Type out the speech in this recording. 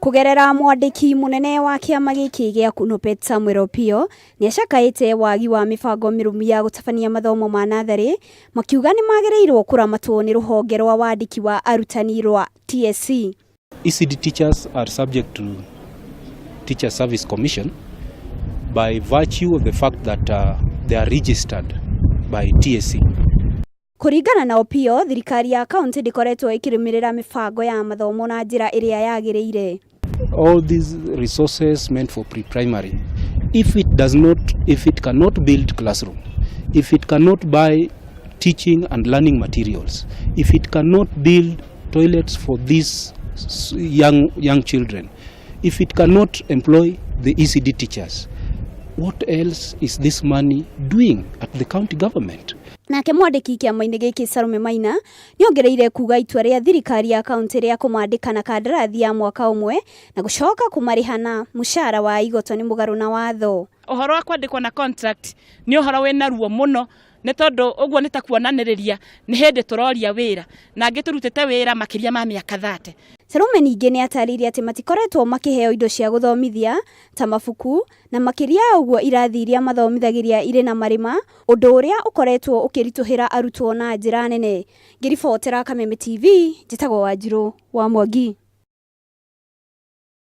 Kũgerera mwandĩki mũnene wa kĩama gĩkĩ gĩa KUNUPET Samuel Opio nĩacakaĩte wagi wa mĩbango mĩrũmu ya gũtabania mathomo ma natharĩ makiuga nĩmagĩrĩirwo kũramatwo nĩ rũhonge rwa wandĩki wa arutani rwa TSC. ECD teachers are subject to Teacher Service Commission by virtue of the fact that they are registered by TSC. Kũringana na Opio, thirikari ya kaunti ndĩkoretwo ĩkĩrũmĩrĩra mĩbango ya mathomo na njĩra ĩrĩa yagĩrĩire. All these resources meant for pre-primary, if it does not, if it cannot build classroom, if it cannot buy teaching and learning materials, if it cannot build toilets for these young children, if it cannot employ the ECD teachers, what else is this money doing at the county government? Nake mwandĩki kĩama-inĩ gĩkĩ Salome Maina nĩongereire kuga itua rĩa thirikari ya kaunti rĩa kũmandĩka na kandarathi ya mwaka ũmwe na gũcoka kũmarĩha na mũcara wa igoto nĩ mũgarũ na watho. Ũhoro wa kwandĩkwo na contract nĩ ũhoro wĩna ruo mũno, nĩ tondũ ũguo nĩ ta kuonanĩrĩria nĩ hĩndĩ tũroria wĩra na angĩ tũrutĩte wĩra makĩria ma mĩaka 30. Salome ningĩ nĩ atarĩirie atĩ matikoretwo makĩheo indo cia gũthomithia ta mabuku na makĩria ya ũguo irathi iria mathomithagĩria irĩ na marima, ũndũ ũrĩa ũkoretwo ũkĩritũhĩra arutwo na njĩra nene. Ngĩribotera Kameme TV, njĩtagwo Wanjirũ wa Mwangi.